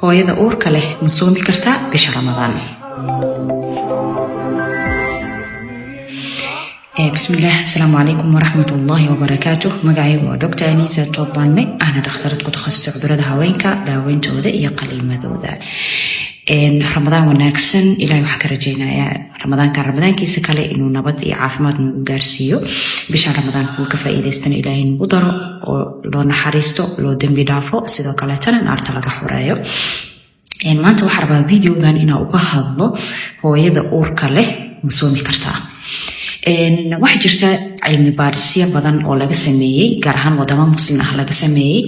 Hooyada uurka leh ma soomi kartaa bisha Ramadaan? Bismillaah, asalaamu calaykum waraxmatullaahi wabarakaatuh. Magacaygu waa Dr Anisa Toobaanle, ahna dhakhtarad ku takhasustay cudurada haweenka, daaweyntooda iyo qaliimadooda. Ramadaan wanaagsan. Ilahay waxaa ka rajeynayaa ramadaankan ramadaankiisa kale inuu nabad iyo caafimaad nagu gaarsiiyo. Bishan Ramadaan kuwa ka faa'iidaystana Ilaahay nagu daro, oo loo naxariisto, loo dembi dhaafo, sidoo kaleetana naarta laga xoreeyo. Maanta waxaa rabaa videogan inaa uga hadlo hooyada uurka leh ma soomi kartaa. Waxaa jirta cilmi baarisyo badan oo laga sameeyey, gaar ahaan wadamo Muslim ah laga sameeyey,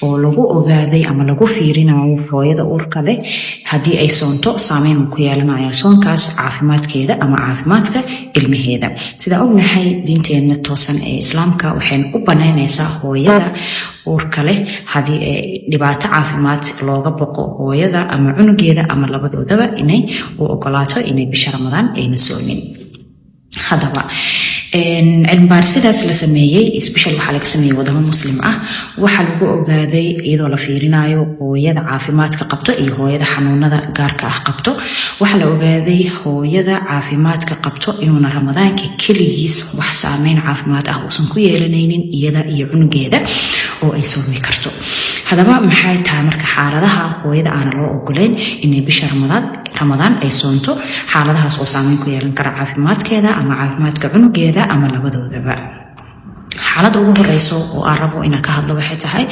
oo lagu ogaaday ama lagu fiirinayo hooyada uurka leh haddii ay soonto saameyn uu ku yeelanaya soonkaas caafimaadkeeda ama caafimaadka ilmaheeda. Sidaa ognahay, diinteena toosan ee Islaamka waxayna u banaynaysaa hooyada uurka leh haddii ay dhibaato caafimaad looga boqo hooyada ama cunugeeda ama labadoodaba inay u ogolaato inay bisha Ramadaan ayna soomin. Haddaba cilmibaarsidaas la sameeyey, special waxaa laga sameeyey wadamo Muslim ah, waxaa lagu ogaaday iyadoo la fiirinayo hooyada caafimaadka qabto iyo hooyada xanuunada gaarka ah qabto, waxaa la ogaaday hooyada caafimaadka qabto inuuna Ramadaanka keligiis wax saameyn caafimaad ah uusan ku yeelanaynin iyada iyo cunugeeda oo ay soomi karto. Haddaba maxay tahay marka xaaladaha hooyada aana loo ogoleyn inay bisha Ramadaan ay soonto, xaaladahaas oo saameyn ku yeelan kara caafimaadkeeda ama caafimaadka cunugeeda ama labadoodaba? Xaaladda ugu horeyso oo aan rabo inaan ka hadlo waxay tahay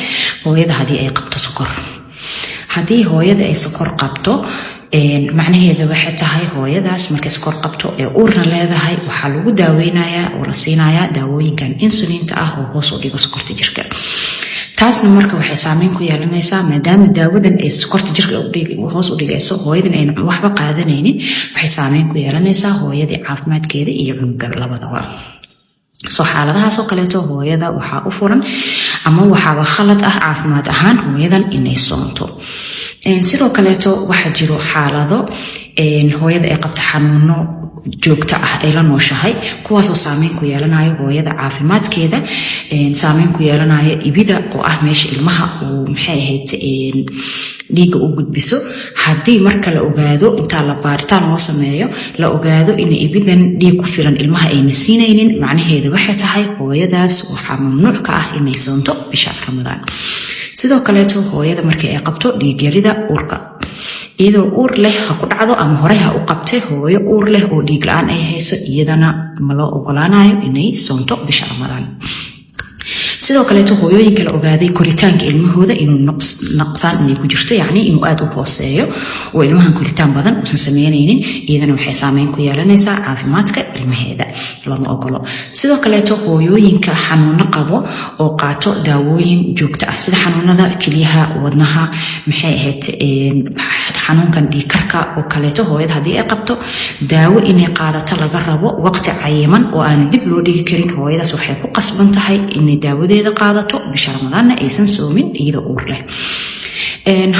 hooyada haddii ay qabto sokor. Haddii hooyada ay sokor qabto, macnaheeda waxay tahay hooyadaas markay sokor qabto ee uurna leedahay, waxaa lagu daaweynayaa oo la siinayaa daawooyinkan insulinta ah oo hoos u dhigo sokorta jirka. Taasna marka waxay saameyn ku yeelanaysaa, maadaama daawadan ay sokorta jirka hoos u dhigayso, hooyadan ayna waxba qaadanaynin, waxay saameyn ku yeelanaysaa hooyadii caafimaadkeeda iyo cunuga labadaba. Soo xaaladahaasoo kaleeto hooyada waxaa u furan ama waxaaba khalad ah caafimaad ahaan hooyadan inay soonto. Sidoo kaleeto waxaa jiro xaalado hooyada ay qabto xanuuno joogto ah ay la nooshahay, kuwaasoo saameyn ku yeelanayo hooyada caafimaadkeeda, saameyn ku yeelanayo ibida oo ah meesha ilmaha uu, maxay ahayd, dhiigga u gudbiso. Haddii marka la ogaado, intaa la baaritaan loo sameeyo, la ogaado in ibidan dhiig ku filan ilmaha ayna siinaynin, macnaheedu waxay tahay hooyadaas waxaa mamnuuc ka ah inay soonto bisha Ramadaan. Sidoo kaleeto hooyada markii ay qabto dhiigyarida uurka, iyadoo uur leh ha ku dhacdo ama horey ha u qabtay, hooyo uur leh oo dhiig la-aan ay hayso iyadana ma loo ogolaanayo inay soonto bisha Ramadaan. Sidoo kaleeto hooyooyinka la ogaaday koritaanka ilmahooda inuu naqsaan inay ku jirto, yacni inuu aada u hooseeyo oo ilmahan koritaan badan uusan sameynaynin, iyadana waxay saameyn ku yeelanaysaa caafimaadka ilmaheeda, looma ogolo. Sidoo kaleeto hooyooyinka xanuuno qabo oo qaato daawooyin joogto ah, sida xanuunada kelyaha, wadnaha, maxay ahayd, xanuunkan dhiigkarka oo kaleeto, hooyada haddii ay qabto daawo inay qaadato laga rabo waqti cayiman oo aanan dib loo dhigi karin, hooyadaas waxay ku qasban tahay inay daawadeeda qaadato, bisha Ramadaanna aysan soomin iyadoo uur leh.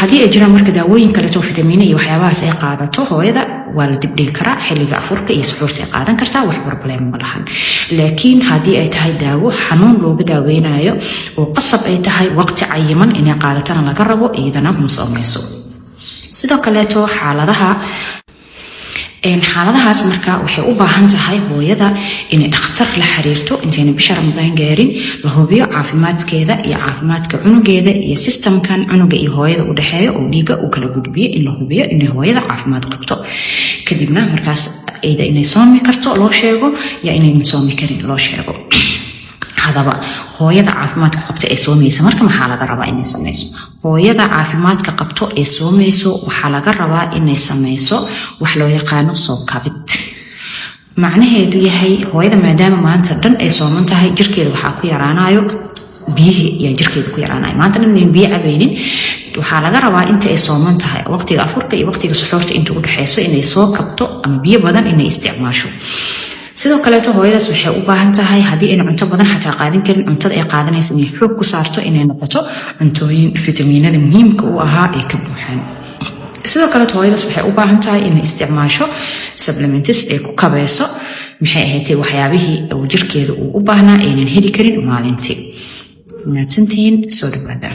Haddii ay jiraan marka daawooyin kaleeto, fitamiino iyo waxyaabahaas ay qaadato hooyada, waa la dibdhigi karaa, xilliga afurka iyo suxuurta ay qaadan kartaa, wax problem ma lahan. Laakiin haddii ay tahay daawo xanuun looga daaweynayo oo qasab ay tahay waqti cayiman inay qaadatana laga rabo, iyadana ma soomayso. Sidoo kaleeto xaaladahaas marka waxay u baahan tahay hooyada inay dhakhtar la xiriirto intayna bisha Ramadaan gaarin, la hubiyo caafimaadkeeda iyo caafimaadka cunugeeda iyo systemkan cunuga iyo hooyada u dhexeeya oo dhiigga u kala gudbiyo, in la hubiyo inay hooyada caafimaad qabto. Kadibna markaas ayda inay soomi karto loo sheego yaa inayna soomi karin loo sheego. Hadaba hooyada caafimaadka qabta ee soomaysa marka maxaa laga rabaa inay sameyso? Hooyada caafimaadka qabto ee soomayso waxaa laga rabaa inay sameyso wax loo yaqaano soo kabid. Macnaheedu yahay, hooyada maadaama maanta dhan ay sooman tahay, jirkeeda waxaa ku yaraanayo biyihii ayaa jirkeeda ku yaraanayo. Maanta dhan inayn biyo cabaynin, waxaa laga rabaa inta ay sooman tahay, waqtiga afurka iyo waqtiga suxuurta inta u dhexeyso, inay soo kabto ama biyo badan inay isticmaasho. Sidoo kaleeto hooyadaas waxay u baahan tahay, haddii ayna cunto badan xataa qaadan karin, cuntada ay qaadanaysa inay xoog ku saarto inay noqoto cuntooyin fitamiinada muhiimka u ahaa ay ka buuxaan. Sidoo kaleeto hooyadaas waxay u baahan tahay inay isticmaasho supplements ay ku kabeyso, maxay ahayd, waxyaabihii uu jirkeeda uu u baahnaa aynan heli karin maalintii. Mahadsantihiin, soo dhawaada.